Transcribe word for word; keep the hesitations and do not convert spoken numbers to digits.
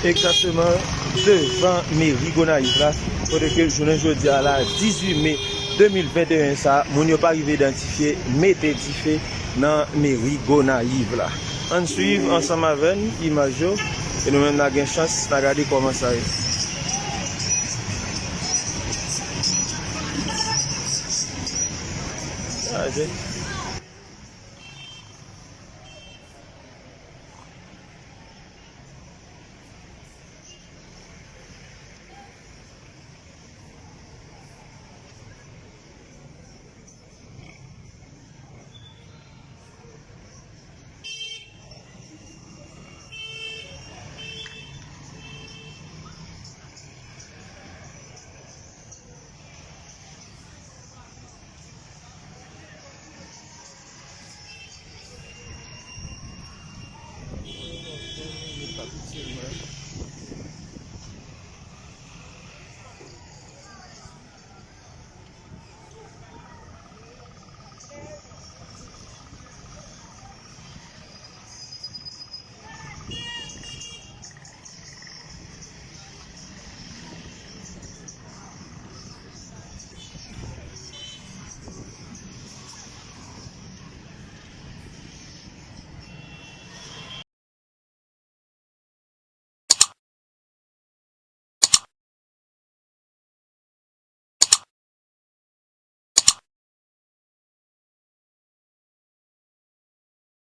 Egzakteman devan meri Gonayiv la, kote ke jounen jodi a la, dizuit me de mil venteyen sa, moun yo pa rive idantifye, mete dife nan meri Gonayiv la. Ann swiv ansanm avè n imaj yo, e nou menm n a gen chans n a gade kòman sa ye. Chaje.